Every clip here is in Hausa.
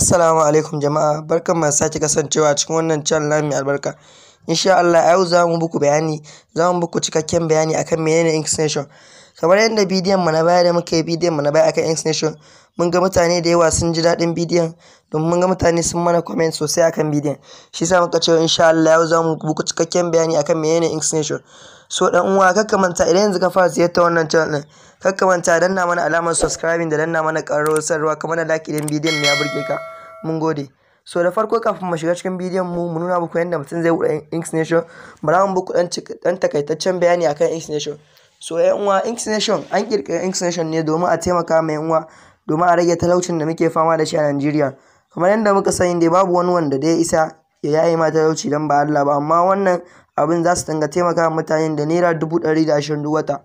Assalamu alaikum jama'a, barkanmu da sake kasancewa a cikin wannan channel namu mai albarka. Insha Allah a yau za mu muku bayani, za mu muku cikakken bayani akan menene Inksnation. Kamar yadda bidiyon mu na baya da muka yi bidiyon mu na baya akan Inksnation, mun ga mutane da yawa sun ji daɗin bidiyon, domin mun ga mutane sun mana comment sosai akan bidiyon. Shi yasa muka ce insha Allah yau za mu muku cikakken bayani akan menene Inksnation. So dan uwa kar ka manta idan yanzu ka fara ziyartar wannan channel ɗin, kar ka manta danna mana alamar subscribing da danna mana ƙararrawar sanarwa ka mana like idan bidiyon mu ya burge ka. Mun gode. So da farko kafin mu shiga cikin bidiyon mu mu nuna muku yadda mutum zai buɗe Inksnation, bara mu muku ɗan takaitaccen bayani akan Inksnation. So ƴan uwa, Inksnation an ƙirƙiri Inksnation ne domin a taimaka ma ƴan uwa domin a rage talaucin da muke fama da shi a Najeriya. Kamar yadda muka sani dai babu wani wanda dai isa ya yaye ma talauci idan ba Allah ba, amma wannan abin za su dinga taimaka wa mutane da naira 120,000 duk wata.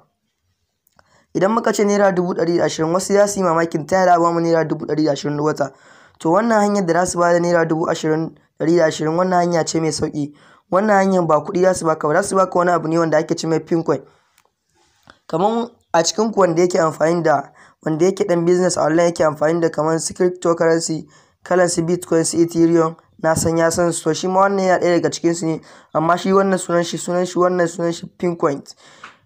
Idan muka ce naira 120,000, wasu za su yi mamakin ta yaya za a bamu naira 120,000 duk wata. To wannan hanyar da za su bada naira 20,120, wannan hanya ce mai sauƙi. Wannan hanyar ba kuɗi za su baka ba, za su baka wani abu ne wanda ake ce mai Pincoin. Kaman a cikin ku wanda yake amfani da wanda yake ɗan business a online yake amfani da kamar su cryptocurrency, kalan su Bitcoin, su Ethereum, na san ya san su. To shi ma wannan yana ɗaya daga cikin su ne, amma shi wannan sunan shi sunan shi wannan sunan shi Pincoin.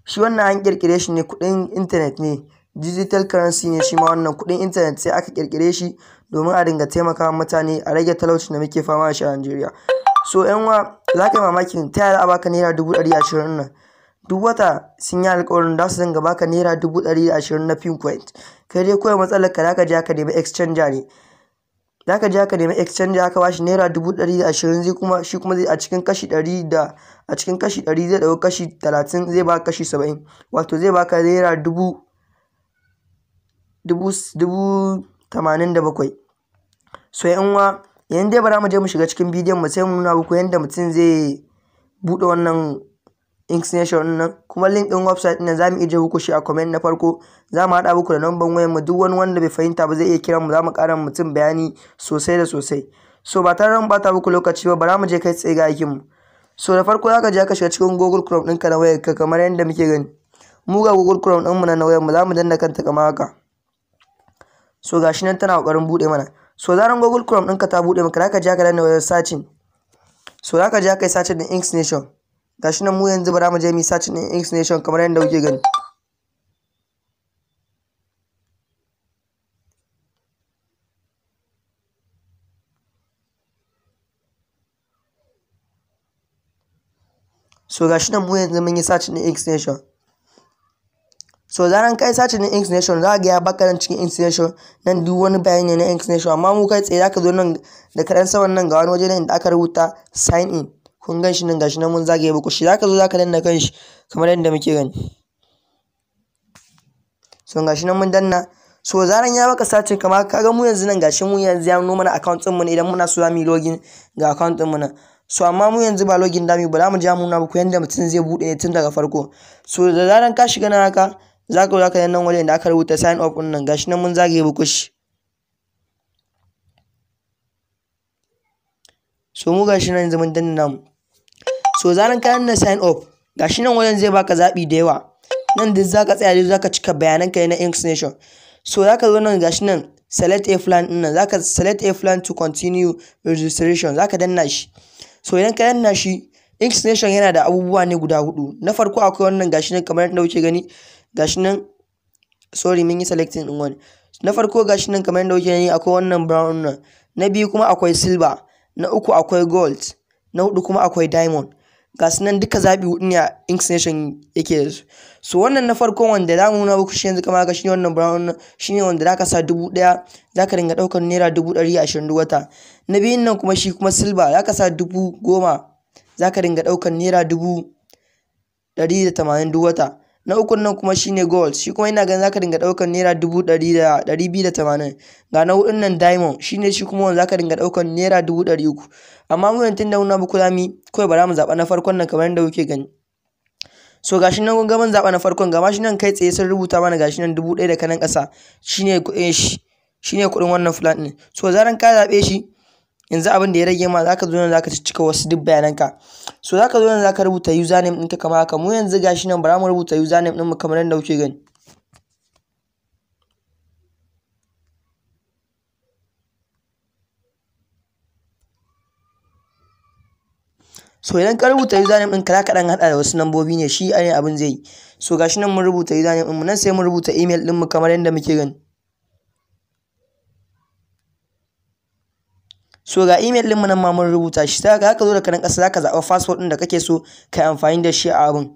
Shi wannan an ƙirƙire shi ne, kuɗin internet ne, digital currency ne shi ma wannan kuɗin internet, sai aka ƙirƙire shi domin a dinga taimakawa mutane a rage talaucin da muke fama da shi a Najeriya. So ƴan uwa, za ka yi mamakin ta yaya za a baka naira 120,000 nan. Duk wata sun yi alƙawarin za su dinga baka naira 120,000 na Pincoin. Kai dai kawai matsalar ka, za ka je ka nemi exchanger ne. Za ka je ka nemi exchanger aka bashi naira 120,000, zai kuma shi kuma zai a cikin kashi ɗari da a cikin kashi ɗari zai ɗauki kashi 30, zai baka kashi 70, wato zai baka naira dubu dubu dubu tamanin da bakwai. So ƴan uwa, yanzu dai bara mu je mu shiga cikin bidiyon mu sai mu nuna muku yadda mutum zai buɗe wannan Inksnation ɗin nan. Kuma link ɗin website ɗin nan za mu ije muku shi a comment na farko. Za mu haɗa muku da number wayar mu, duk wani wanda bai fahimta ba zai iya kiran mu, za mu ƙara mutum bayani sosai da sosai. So ba tare da mun ɓata muku lokaci ba, bara mu je kai tsaye ga aikin mu. So da farko za ka je ka shiga cikin Google Chrome ɗinka na wayarka kamar yadda muke gani. Mu ga Google Chrome ɗinmu na wayar mu, za mu danna kanta kamar haka. So gashi nan tana ƙoƙarin buɗe mana. So zaran Google Chrome ɗinka ta buɗe maka, za ka je ka danna wajen searching. So za ka je ka yi searching ɗin Inksnation. Gashi nan mu yanzu bara mu je mu yi searching ɗin Inksnation kamar yadda kuke gani. So gashi nan mu yanzu mun yi searching ɗin Inksnation. So zaran kai searching ɗin Inksnation, za ka ga ya baka nan cikin Inksnation nan duk wani bayani na Inksnation, amma mu kai tsaye za ka zo nan da kaɗan saman nan ga wani waje nan inda aka rubuta sign in. Kun gan shi nan, gashi nan mun zagaye muku shi, za ka zo za ka danna kan shi kamar yadda muke gani. So gashi nan mun danna. So zaran ya baka searching kamar ka ga mu yanzu nan gashi mu yanzu ya nuno mana account ɗinmu ne, idan muna so za mu yi login ga account ɗinmu nan. So amma mu yanzu ba login da mu ba, za mu je mu nuna muku yadda mutum zai buɗe ne tun daga farko. So da zaran ka shiga nan haka, za ka zo za ka danna nan wajen da aka rubuta sign up ɗin nan, gashi nan mun zagaye muku shi. So mu gashi nan yanzu mun danna namu. So zaran ka danna sign up, gashi nan wajen zai baka zaɓi da yawa. Nan duk zaka tsaya duk zaka cika bayanan ka na Inksnation. So zaka zo nan gashi nan select a plan ɗin nan, zaka select a plan to continue registration, zaka danna shi. So idan ka danna shi, Inksnation yana da abubuwa ne guda huɗu. Na farko akwai wannan gashi nan kamar yadda kuke gani, gashi nan, sorry mun yi selecting ɗin wani. Na farko gashi nan kamar yadda kuke gani akwai wannan brown nan. Na biyu kuma akwai silver, na uku akwai gold, na huɗu kuma akwai diamond. Ga su nan duka zaɓi huɗu ne a Inksnation yake da su. So wannan na farkon wanda za mu nuna muku shi yanzu kamar haka shine wannan brown nan, shine wanda za ka sa 1,000, za ka dinga ɗaukar naira 120,000 duk wata. Na biyun nan kuma shi kuma silver, za ka sa 10,000, za ka dinga ɗaukar naira 180,000 duk wata. Na ukun nan kuma shine gold, shi kuma ina ganin za ka dinga ɗaukar naira dubu ɗari da ɗari biyu da tamanin. Ga na huɗun nan diamond, shine shi kuma wanda za ka dinga ɗaukar naira 300,000. Amma mu yanzu tunda nuna muku za mu yi, kawai bara mu zaɓa na farkon nan kamar yadda kuke gani. So gashi nan kun ga mun zaɓa na farkon, ga ma shi nan kai tsaye sun rubuta mana gashi nan 1,000 da kanan ƙasa shine kuɗin shi, shine kuɗin wannan plan ɗin. So zaran ka zaɓe shi, yanzu abin da ya rage ma zaka zo nan zaka ciccika wasu duk bayananka. So zaka zo nan zaka rubuta username ɗinka kamar haka. Mu yanzu gashi nan bara mu rubuta username ɗinmu kamar yadda kuke gani. So idan ka rubuta username ɗinka za ka ɗan haɗa da wasu lambobi ne, shi ne abin zai yi. So gashi nan mun rubuta username ɗinmu, nan sai mun rubuta email ɗinmu kamar yadda muke gani. So ga email ɗinmu nan ma mun rubuta shi. Sai ka zo daga nan ƙasa za ka zaɓa password ɗin da kake so ka yi amfani da shi a abin.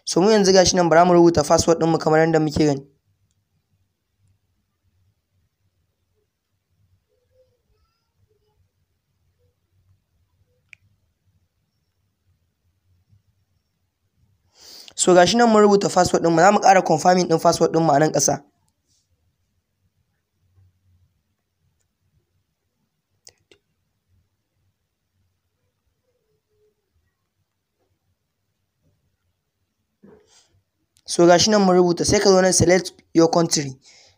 So mu yanzu gashi nan bara mu rubuta password ɗinmu kamar yadda muke gani. So gashi nan mun rubuta password ɗinmu, za mu ƙara confirming ɗin password ɗinmu a nan ƙasa. So gashi nan mun rubuta, sai ka zo nan select your country.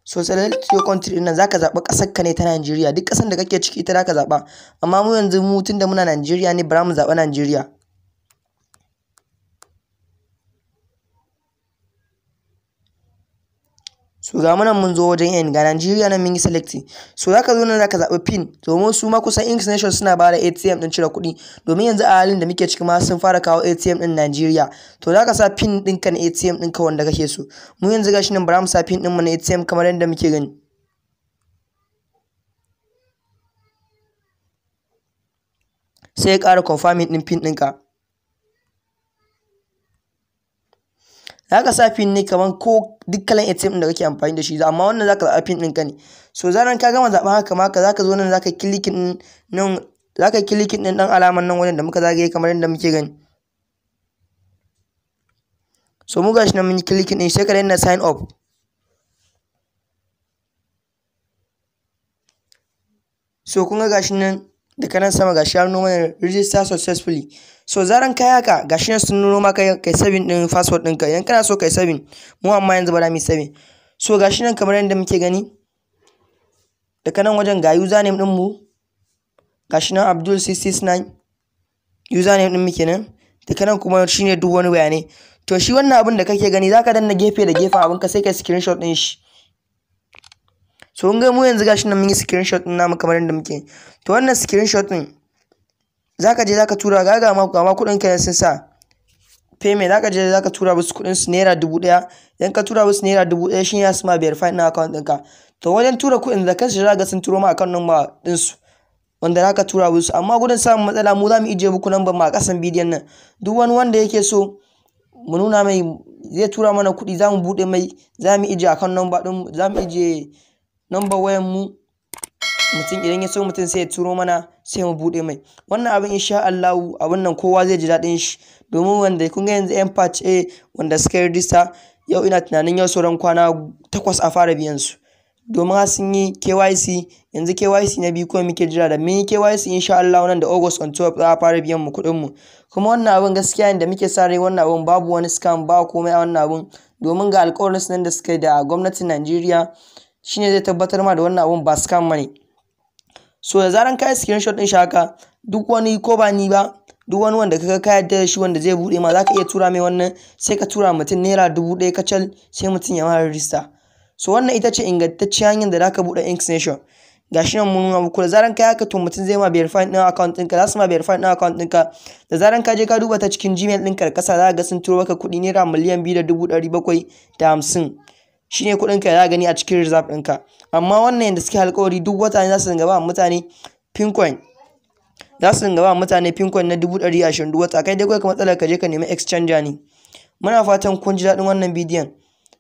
So select your country ɗin nan zaka zaɓi ƙasar ka ne ta Najeriya, duk ƙasar da kake ciki ita zaka zaɓa. Amma mu yanzu mu tunda muna Najeriya ne, bara mu zaɓi Najeriya. So ga mu nan mun zo wajen N, ga Najeriya nan mun yi selecting. So zaka zo nan zaka zaɓi PIN, domin su ma kusan Inksnation suna bada ATM ɗin cire kuɗi, domin yanzu a halin da muke ciki ma sun fara kawo ATM ɗin Najeriya. To zaka sa PIN ɗinka na ATM ɗinka wanda kake so. Mu yanzu gashi nan bara mu sa PIN ɗinmu na ATM kamar yadda muke gani. Sai ya ƙara confirming ɗin PIN ɗinka. Za ka sa PIN ne kamar ko duk kalan ATM ɗin da kake amfani da shi, amma wannan za ka zaɓa PIN ɗinka ne. So zaran ka gama zaɓa haka ma za ka zo nan za ka clicking nan, za ka clicking ɗin ɗan alaman nan wajen da muka zagaye kamar yadda muke gani. So mu gashi nan mun yi clicking ɗin, sai ka danna sign up. So kun ga gashi nan daga nan sama gashi ya nuno mana register successfully. So zaran ka yi haka gashi nan sun nuno maka kai saving ɗin password ɗinka idan kana so kai saving. Mu amma yanzu bara mu yi saving. So gashi nan kamar yadda muke gani daga nan wajen ga username ɗin mu, gashi nan Abdul 669 username ɗin mu kenan. Daga nan kuma shine duk wani bayanai. To shi wannan abin da kake gani zaka danna gefe da gefen abin ka sai kai screenshot ɗin shi. So kun ga mu yanzu gashi nan mun yi screenshot ɗin namu kamar yadda muke. To wannan screenshot ɗin zaka je zaka tura ga ma ga ma kuɗin ka sun sa payment, zaka je zaka tura musu kuɗin su ₦1,000. Idan ka tura musu ₦1,000 shine za su ma verify ɗin account ɗinka. To wajen tura kuɗin da kansu zaka ga sun turo ma account number ɗin su wanda zaka tura musu. Amma gudun samun matsala mu zamu ijiye muku number mu a ƙasan bidiyon nan. Duk wani wanda yake so mu nuna mai zai tura mana kuɗi, zamu buɗe mai, zamu ijiye account number ɗin, zamu ijiye number wayan mu. Mutum idan ya so mutum sai ya turo mana sai mu buɗe mai. Wannan abin insha Allahu abun nan kowa zai ji daɗin shi, domin wanda kun ga yanzu yan patch A wanda suka yi register yau, ina tunanin yau sauran kwana 8 a fara biyan su, domin har sun yi KYC. Yanzu KYC na biyu kawai muke jira, da mun yi KYC insha Allahu nan da August on 12 za a fara biyan mu kuɗin mu. Kuma wannan abin gaskiya ne da muke sa rai, wannan abin babu wani scam, ba komai a wannan abin, domin ga alƙawarin su nan da suka yi da gwamnatin Najeriya shine zai tabbatar ma da wannan abun ba scam bane. So da zaran ka yi screenshot ɗin shi haka, duk wani ko ba ni ba, duk wani wanda kaga ka yarda da shi wanda zai buɗe ma, zaka iya tura mai wannan, sai ka tura mutum ₦1,000 kacal sai mutum ya ma register. So wannan ita ce ingantacciyar hanyar da zaka buɗe Inksnation. Gashi nan mun nuna muku, da zaran ka yi haka to mutum zai ma verify ɗin account ɗinka, za su ma verify ɗin account ɗinka. Da zaran ka je ka duba ta cikin Gmail ɗinka da ƙasa za ka ga sun turo maka kuɗi ₦2,750,000. Shine kuɗin ka za gani a cikin reserve ɗinka. Amma wannan yanda suke alƙawari duk wata ne za su dinga ba mutane Pincoin. Za su dinga ba mutane Pincoin na 120,000 duk wata. Kai dai kawai ka matsalar ka je ka nemi exchanger ne. Muna fatan kun ji daɗin wannan bidiyon.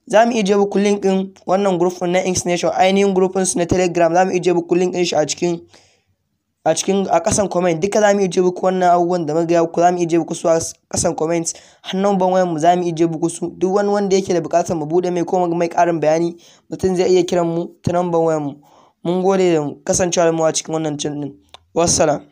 Za mu ijiye muku link ɗin wannan group ɗin na Inksnation, ainihin group ɗinsu na Telegram, za mu ijiye muku link ɗin shi a cikin a cikin a ƙasan comment. Duka za mu ijiye muku wannan abubuwan da muka gaya muku, za mu ijiye muku su a ƙasan comment. Har number wayan mu za mu ijiye muku su. Duk wani wanda yake da buƙatar mu buɗe mai ko mai ƙarin bayani, mutum zai iya kiran mu ta number wayan mu. Mun gode da kasancewa da mu a cikin wannan channel ɗin. Wassalam.